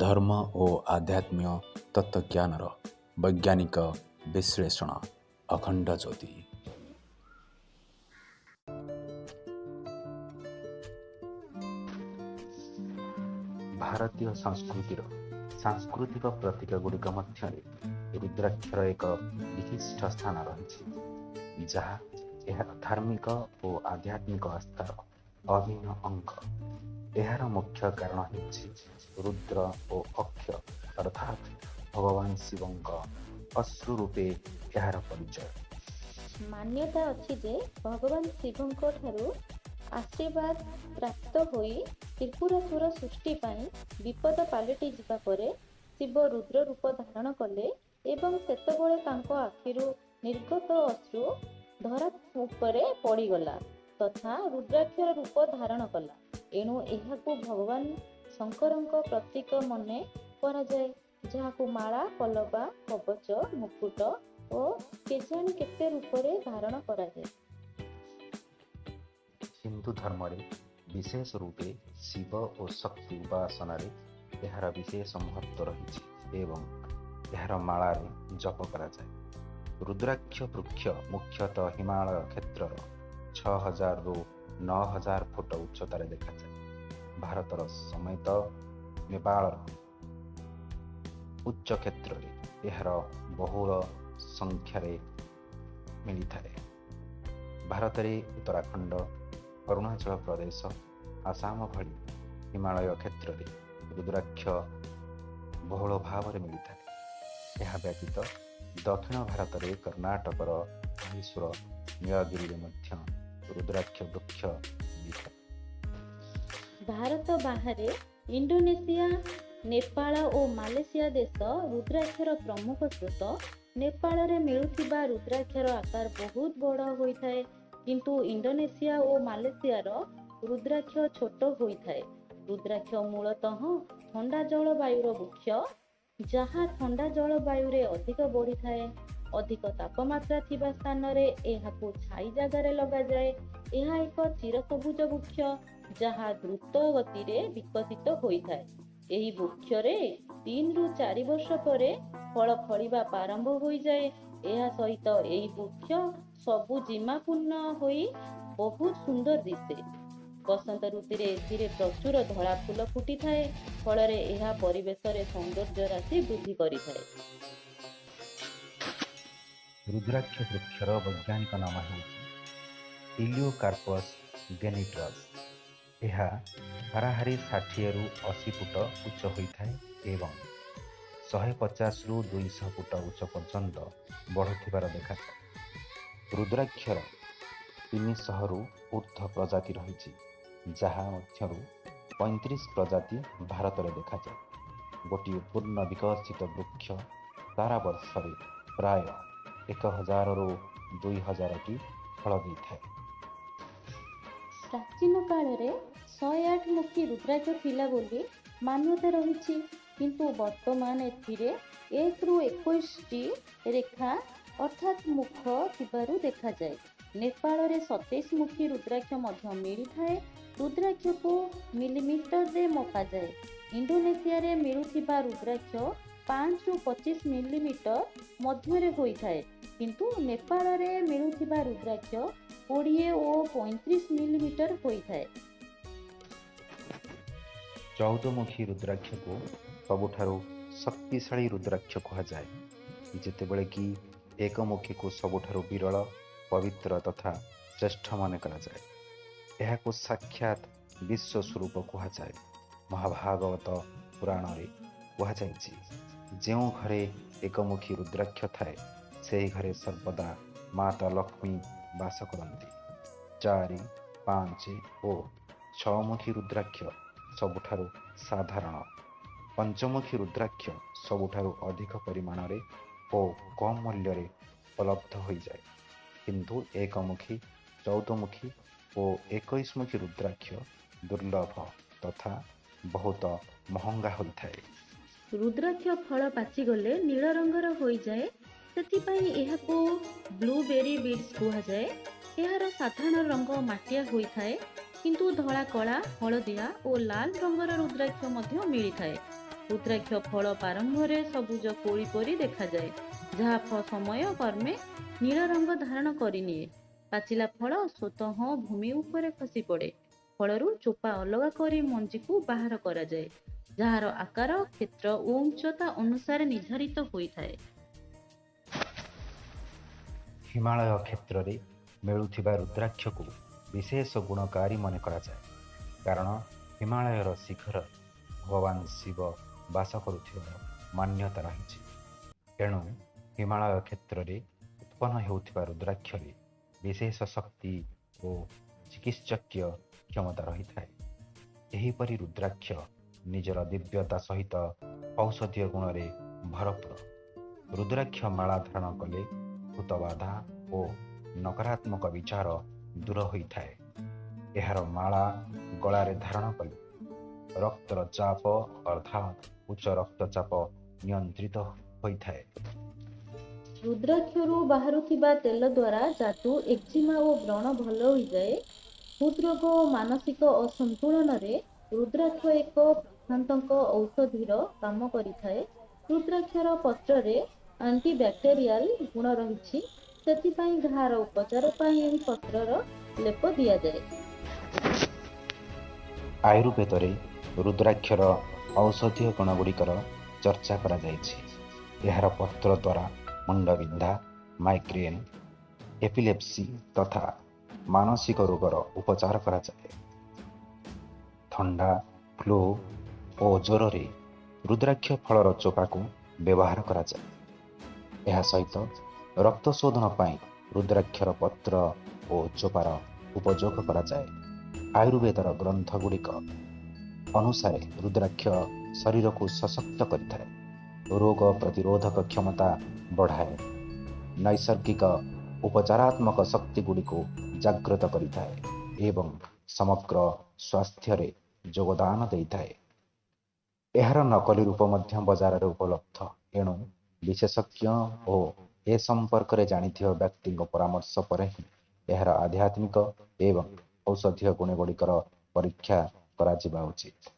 ଧର୍ମ ଓ ଆଧ୍ୟାତ୍ମିକ ତତ୍ତ୍ୱଜ୍ଞାନର ବୈଜ୍ଞାନିକ ବିଶ୍ଳେଷଣ ଅଖଣ୍ଡ ଜ୍ୟୋତି। ଭାରତୀୟ ସଂସ୍କୃତିର ସାଂସ୍କୃତିକ ପ୍ରତୀକଗୁଡ଼ିକ ମଧ୍ୟରେ ରୁଦ୍ରାକ୍ଷର ଏକ ବିଶିଷ୍ଟ ସ୍ଥାନ ରହିଛି, ଯାହା ଏହାର ଧାର୍ମିକ ଓ ଆଧ୍ୟାତ୍ମିକ ଆସ୍ଥାର ଅଭିନ୍ନ ଅଙ୍ଗ। ଏହାର ମୁଖ୍ୟ କାରଣ ହେଉଛି ରୁଦ୍ର ଓ ଅକ୍ଷ ଅର୍ଥାତ୍ ଭଗବାନ ଶିବଙ୍କ ଅଶ୍ରୁ ରୂପେ ଏହାର ପରିଚୟ। ମାନ୍ୟତା ଅଛି ଯେ ଭଗବାନ ଶିବଙ୍କ ଠାରୁ ଆଶୀର୍ବାଦ ପ୍ରାପ୍ତ ହୋଇ ତ୍ରିପୁରାସୁର ସୃଷ୍ଟି ପାଇଁ ବିପଦ ପାଲଟି ଯିବା ପରେ ଶିବ ରୁଦ୍ର ରୂପ ଧାରଣ କଲେ ଏବଂ ସେତେବେଳେ ତାଙ୍କ ଆଖିରୁ ନିର୍ଗତ ଅଶ୍ରୁ ଧରା ଉପରେ ପଡ଼ିଗଲା ତଥା ରୁଦ୍ରାକ୍ଷର ରୂପ ଧାରଣ କଲା। ଏଣୁ ଏହାକୁ ଭଗବାନ ଶଙ୍କରଙ୍କ ପ୍ରତୀକ ମନେ କରାଯାଏ, ଯାହାକୁ ମାଳା, କଲବା, କବଚ, ମୁକୁଟ ଓ କେଜାଣି କେତେ ରୂପରେ ଧାରଣ କରାଯାଏ। ହିନ୍ଦୁ ଧର୍ମରେ ବିଶେଷ ରୂପେ ଶିବ ଓ ଶକ୍ତି ଉପାସନାରେ ଏହାର ବିଶେଷ ମହତ୍ତ୍ୱ ରହିଛି ଏବଂ ଏହାର ମାଳାରେ ଜପ କରାଯାଏ। ରୁଦ୍ରାକ୍ଷ ବୃକ୍ଷ ମୁଖ୍ୟତଃ ହିମାଳୟ କ୍ଷେତ୍ରର 6000ରୁ 9000 ଫୁଟ ଉଚ୍ଚତାରେ ଦେଖାଯାଏ। ଭାରତର ସମେତ ନେପାଳର ଉଚ୍ଚ କ୍ଷେତ୍ରରେ ଏହାର ବହୁଳ ସଂଖ୍ୟାରେ ମିଳିଥାଏ। ଭାରତରେ ଉତ୍ତରାଖଣ୍ଡ, ଅରୁଣାଚଳ ପ୍ରଦେଶ, ଆସାମ ଭଳି ହିମାଳୟ କ୍ଷେତ୍ରରେ ରୁଦ୍ରାକ୍ଷ ବହୁଳ ଭାବରେ ମିଳିଥାଏ। ଏହା ବ୍ୟତୀତ ଦକ୍ଷିଣ ଭାରତରେ କର୍ଣ୍ଣାଟକର ମହୀଶୂର, ନୀଳଗିରିରେ ମଧ୍ୟ ରୁଦ୍ରାକ୍ଷ ବୃକ୍ଷ ମିଳିଥାଏ। ଭାରତ ବାହାରେ ଇଣ୍ଡୋନେସିଆ, ନେପାଳ ଓ ମାଲେସିଆ ଦେଶ ରୁଦ୍ରାକ୍ଷର ପ୍ରମୁଖ ସ୍ରୋତ। ନେପାଳରେ ମିଳୁଥିବା ରୁଦ୍ରାକ୍ଷର ଆକାର ବହୁତ ବଡ଼ ହୋଇଥାଏ, କିନ୍ତୁ ଇଣ୍ଡୋନେସିଆ ଓ ମାଲେସିଆର ରୁଦ୍ରାକ୍ଷ ଛୋଟ ହୋଇଥାଏ। ରୁଦ୍ରାକ୍ଷ ମୂଳତଃ ଥଣ୍ଡା ଜଳବାୟୁର ବୃକ୍ଷ, ଯାହା ଥଣ୍ଡା ଜଳବାୟୁରେ ଅଧିକ ବଢ଼ିଥାଏ। ଅଧିକ ତାପମାତ୍ରା ଥିବା ସ୍ଥାନରେ ଏହାକୁ ଛାଇ ଜାଗାରେ ଲଗାଯାଏ। ଏହା ଏକ ଚିରସବୁଜ ବୃକ୍ଷ, ଯାହା ଦ୍ରୁତ ଗତିରେ ବିକଶିତ ହୋଇଥାଏ। ଏହି ବୃକ୍ଷରେ 3ରୁ 4 ବର୍ଷ ପରେ ଫଳ ଫଳିବା ପ୍ରାରମ୍ଭ ହୋଇଯାଏ। ଏହା ସହିତ ଏହି ବୃକ୍ଷ ସବୁଜିମାପୂର୍ଣ୍ଣ ହୋଇ ବହୁତ ସୁନ୍ଦର ଦିଶେ। ବସନ୍ତ ଋତୁରେ ଏଥିରେ ପ୍ରଚୁର ଧଳା ଫୁଲ ଫୁଟିଥାଏ, ଫଳରେ ଏହା ପରିବେଶରେ ସୌନ୍ଦର୍ଯ୍ୟ ରାଶି ବୃଦ୍ଧି କରିଥାଏ। ରୁଦ୍ରାକ୍ଷ ବୃକ୍ଷର ବୈଜ୍ଞାନିକ ନାମ ହେଉଛି ଇଲିଓକାର୍ପସ୍ ଗେନିଟ୍ରସ୍। ଏହା ହାରାହାରି 60ରୁ 80 ଫୁଟ ଉଚ୍ଚ ହୋଇଥାଏ ଏବଂ 150ରୁ 200 ଫୁଟ ଉଚ୍ଚ ପର୍ଯ୍ୟନ୍ତ ବଢ଼ୁଥିବାର ଦେଖାଯାଏ। ରୁଦ୍ରାକ୍ଷର 300ରୁ ଉର୍ଦ୍ଧ୍ୱ ପ୍ରଜାତି ରହିଛି, ଯାହା ମଧ୍ୟରୁ 35 ପ୍ରଜାତି ଭାରତରେ ଦେଖାଯାଏ। ଗୋଟିଏ ପୂର୍ଣ୍ଣ ବିକଶିତ ବୃକ୍ଷ ସାରା ବର୍ଷରେ ପ୍ରାୟ 1000ରୁ 2000ଟି ଫଳ ଦେଇଥାଏ। ପ୍ରାଚୀନ କାଳରେ 108 ମୁଖୀ ରୁଦ୍ରାକ୍ଷ ଥିଲା ବୋଲି ମାନ୍ୟତା ରହିଛି, କିନ୍ତୁ ବର୍ତ୍ତମାନ ଏଥିରେ 1ରୁ 21ଟି ରେଖା ଅର୍ଥାତ୍ ମୁଖ ଥିବାରୁ ଦେଖାଯାଏ। ନେପାଳରେ 27 ମୁଖୀ ରୁଦ୍ରାକ୍ଷ ମଧ୍ୟ ମିଳିଥାଏ। ରୁଦ୍ରାକ୍ଷକୁ ମିଲିମିଟରରେ ମପାଯାଏ। ଇଣ୍ଡୋନେସିଆରେ ମିଳୁଥିବା ରୁଦ୍ରାକ୍ଷ 5ରୁ 25 ମିଲିମିଟର ମଧ୍ୟରେ ହୋଇଥାଏ, କିନ୍ତୁ ନେପାଳରେ ମିଳୁଥିବା ରୁଦ୍ରାକ୍ଷ 20 ଓ 35 ମିଲିମିଟର ହୋଇଥାଏ। 14ମୁଖୀ ରୁଦ୍ରାକ୍ଷକୁ ସବୁଠାରୁ ଶକ୍ତିଶାଳୀ ରୁଦ୍ରାକ୍ଷ କୁହାଯାଏ, ଯେତେବେଳେ କି ଏକମୁଖୀକୁ ସବୁଠାରୁ ବିରଳ, ପବିତ୍ର ତଥା ଶ୍ରେଷ୍ଠ ମନେ କରାଯାଏ। ଏହାକୁ ସାକ୍ଷାତ ବିଶ୍ୱସ୍ୱରୂପ କୁହାଯାଏ। ମହାଭାଗବତ ପୁରାଣରେ କୁହାଯାଇଛି, ଯେଉଁ ଘରେ ଏକମୁଖୀ ରୁଦ୍ରାକ୍ଷ ଥାଏ, ସେହି ଘରେ ସର୍ବଦା ମାତା ଲକ୍ଷ୍ମୀ ବାସ କରନ୍ତି। 4, 5 ଓ 6ମୁଖୀ ରୁଦ୍ରାକ୍ଷ ସବୁଠାରୁ ସାଧାରଣ। ପଞ୍ଚମୁଖୀ ରୁଦ୍ରାକ୍ଷ ସବୁଠାରୁ ଅଧିକ ପରିମାଣରେ ଓ କମ୍ ମୂଲ୍ୟରେ ଉପଲବ୍ଧ ହୋଇଯାଏ, କିନ୍ତୁ ଏକମୁଖୀ, 14ମୁଖୀ ଓ 21ମୁଖୀ ରୁଦ୍ରାକ୍ଷ ଦୁର୍ଲଭ ତଥା ବହୁତ ମହଙ୍ଗା ହୋଇଥାଏ। ରୁଦ୍ରାକ୍ଷ ଫଳ ପାଚିଗଲେ ନୀଳ ରଙ୍ଗର ହୋଇଯାଏ, ସେଥିପାଇଁ ଏହାକୁ ବ୍ଲୁବେରୀ ବିଡ୍ସ କୁହାଯାଏ। ଏହାର ସାଧାରଣ ରଙ୍ଗ ମାଟିଆ ହୋଇଥାଏ, କିନ୍ତୁ ଧଳା, କଳା, ହଳଦିଆ ଓ ଲାଲ ରଙ୍ଗର ରୁଦ୍ରାକ୍ଷ ମଧ୍ୟ ମିଳିଥାଏ। ରୁଦ୍ରାକ୍ଷ ଫଳ ପ୍ରାରମ୍ଭରେ ସବୁଜ କୋଳି ପରି ଦେଖାଯାଏ, ଯାହା ସମୟ କ୍ରମେ ନୀଳ ରଙ୍ଗ ଧାରଣ କରିନିଏ। ପାଚିଲା ଫଳ ସ୍ୱତଃ ଭୂମି ଉପରେ ଖସି ପଡ଼େ। ଫଳରୁ ଚୋପା ଅଲଗା କରି ମଞ୍ଜିକୁ ବାହାର କରାଯାଏ, ଯାହାର ଆକାର, କ୍ଷେତ୍ର ଓ ଉଚ୍ଚତା ଅନୁସାରେ ନିର୍ଦ୍ଧାରିତ ହୋଇଥାଏ। ହିମାଳୟ କ୍ଷେତ୍ରରେ ମିଳୁଥିବା ରୁଦ୍ରାକ୍ଷକୁ ବିଶେଷ ଗୁଣକାରୀ ମନେ କରାଯାଏ, କାରଣ ହିମାଳୟର ଶିଖରରେ ଭଗବାନ ଶିବ ବାସ କରୁଥିବାର ମାନ୍ୟତା ରହିଛି। ଏଣୁ ହିମାଳୟ କ୍ଷେତ୍ରରେ ଉତ୍ପନ୍ନ ହେଉଥିବା ରୁଦ୍ରାକ୍ଷରେ ବିଶେଷ ଶକ୍ତି ଓ ଚିକିତ୍ସକୀୟ କ୍ଷମତା ରହିଥାଏ। ଏହିପରି ରୁଦ୍ରାକ୍ଷ ନିଜର ଦିବ୍ୟତା ସହିତ ଔଷଧୀୟ ଗୁଣରେ ଭରପୁର। ରୁଦ୍ରାକ୍ଷ ମାଳା ଧାରଣ କଲେ ଭୂତବାଧା ଓ ନକାରାତ୍ମକ ବିଚାର ଦୂର ହୋଇଥାଏ। ଏହାର ମାଳା ଗଳାରେ ଧାରଣ କଲେ ରକ୍ତର ଚାପ ଅର୍ଥାତ୍ ଉଚ୍ଚ ରକ୍ତଚାପ ନିୟନ୍ତ୍ରିତ ହୋଇଥାଏ। ରୁଦ୍ରାକ୍ଷରୁ ବାହାରୁଥିବା ତେଲ ଦ୍ୱାରା ଯାଦୁ, ଏକ୍ଜିମା ଓ ବ୍ରଣ ଭଲ ହୋଇଯାଏ। ହୃଦରୋଗ ଓ ମାନସିକ ଅସନ୍ତୁଳନରେ ରୁଦ୍ରାକ୍ଷ ଏକ ପ୍ରଶାନ୍ତକ ଔଷଧିର କାମ କରିଥାଏ। ରୁଦ୍ରାକ୍ଷର ପତ୍ରରେ ଆଣ୍ଟିବ୍ୟାକ୍ଟେରିଆଲ ଗୁଣ ରହିଛି, ସେଥିପାଇଁ ଘା'ର ଉପଚାର ପାଇଁ ଏହି ପତ୍ରର ଲେପ ଦିଆଯାଏ। ଆୟୁର୍ବେଦରେ ରୁଦ୍ରାକ୍ଷର ଔଷଧୀୟ ଗୁଣଗୁଡ଼ିକର ଚର୍ଚ୍ଚା କରାଯାଇଛି। ଏହାର ପତ୍ର ଦ୍ୱାରା ମୁଣ୍ଡବିନ୍ଧା, ମାଇଗ୍ରେନ୍, ଏପିଲେପ୍ସି ତଥା ମାନସିକ ରୋଗର ଉପଚାର କରାଯାଏ। ଥଣ୍ଡା, ଫ୍ଲୁ ଓ ଜ୍ୱରରେ ରୁଦ୍ରାକ୍ଷ ଫଳର ଚୋପାକୁ ବ୍ୟବହାର କରାଯାଏ। ଏହା ସହିତ ରକ୍ତ ଶୋଧନ ପାଇଁ ରୁଦ୍ରାକ୍ଷର ପତ୍ର ଓ ଚୋପାର ଉପଯୋଗ କରାଯାଏ। ଆୟୁର୍ବେଦର ଗ୍ରନ୍ଥଗୁଡ଼ିକ ଅନୁସାରେ ରୁଦ୍ରାକ୍ଷ ଶରୀରକୁ ସଶକ୍ତ କରିଥାଏ, ରୋଗ ପ୍ରତିରୋଧକ କ୍ଷମତା ବଢ଼ାଏ, ନୈସର୍ଗିକ ଉପଚାରାତ୍ମକ ଶକ୍ତିଗୁଡ଼ିକୁ ଜାଗ୍ରତ କରିଥାଏ ଏବଂ ସମଗ୍ର ସ୍ୱାସ୍ଥ୍ୟରେ ଯୋଗଦାନ ଦେଇଥାଏ। ଏହାର ନକଲି ରୂପ ମଧ୍ୟ ବଜାରରେ ଉପଲବ୍ଧ। ଏଣୁ ବିଶେଷଜ୍ଞ ଓ ଏ ସମ୍ପର୍କରେ ଜାଣିଥିବା ବ୍ୟକ୍ତିଙ୍କ ପରାମର୍ଶ ପରେ ହିଁ ଏହାର ଆଧ୍ୟାତ୍ମିକ ଏବଂ ଔଷଧୀୟ ଗୁଣଗୁଡ଼ିକର ପରୀକ୍ଷା କରାଯିବା ଉଚିତ।